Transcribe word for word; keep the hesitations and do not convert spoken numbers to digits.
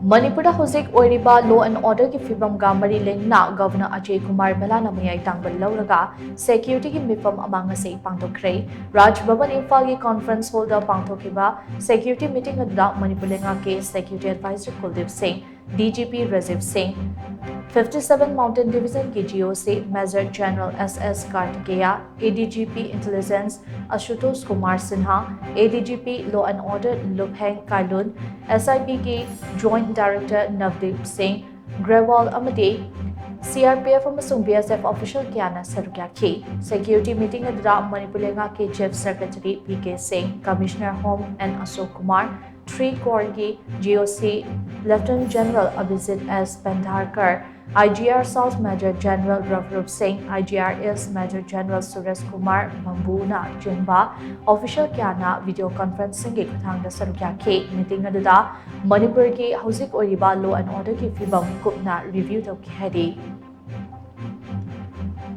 ꯃꯅꯤꯄꯨꯔꯗ ꯍꯧꯖꯤꯛ ꯑꯣꯏꯔꯤꯕ law and orderꯒꯤ ꯐꯤꯕꯝꯒ ꯃꯔꯤ ꯂꯩꯅꯅ ꯒꯚꯔꯅꯔ ꯑꯖꯌ ꯀꯨꯃꯥꯔ ꯚꯜꯂꯥꯅ ꯃꯤꯑꯣꯏ ꯇꯥꯡꯕ ꯂꯧꯔꯒ securityꯒꯤ ꯃꯤꯐꯝ ꯑꯃ ꯉꯁꯤ ꯄꯥꯡꯊꯣꯛꯈ꯭ꯔꯦ꯫ ꯔꯥꯖ ꯚꯕꯟ ꯏꯝꯐꯥꯜꯒꯤ conference hallꯗ ꯄꯥꯡꯊꯣꯛꯈꯤꯕ security meeting ꯑꯗꯨꯗ ꯃꯅꯤꯄꯨꯔ ꯂꯩꯉꯥꯛꯀꯤ security advisor ꯀꯨꯜꯗꯤꯞ ꯁꯤꯡ, DGP ꯔꯥꯖꯤꯕ ꯁꯤꯡ, fifty seven Mountain Divisionꯒꯤ GOC Major General S S Kartikeya, ADGP Intelligence Ashutosh Kumar Sinha, ADGP Law and Order Lupheng Kailun, SIBꯒꯤ Joint Director Navdeep Singh Grewal ꯑꯃꯗꯤ CRPF ꯑꯃꯁꯨꯡ BSF official ꯀꯌꯥꯅ ꯁꯔꯨꯛ ꯌꯥꯈꯤ꯫ Security meeting ꯑꯗꯨꯗ ꯃꯅꯤꯄꯨꯔ ꯂꯩꯉꯥꯛꯀꯤ Chief Secretary PK Singh, Commissioner Home N Ashok Kumar, Three Corpsꯀꯤ GOC Lieutenant General Abhijit S Pendharkar, IGR South Major General Ravrup Singh, IGR East Major General Suresh Kumar Bambuna ꯆꯤꯡꯕ official ꯀꯌꯥꯅ video conferencingꯒꯤ ꯈꯨꯠꯊꯥꯡꯗ ꯁꯔꯨꯛ ꯌꯥꯈꯤ꯫ Meeting ꯑꯗꯨꯗ ꯃꯅꯤꯄꯨꯔꯒꯤ ꯍꯧꯖꯤꯛ ꯑꯣꯏꯔꯤꯕ law and orderꯒꯤ ꯐꯤꯕꯝ ꯀꯨꯞꯅ review ꯇꯧꯈꯤ ꯍꯥꯏꯔꯤ꯫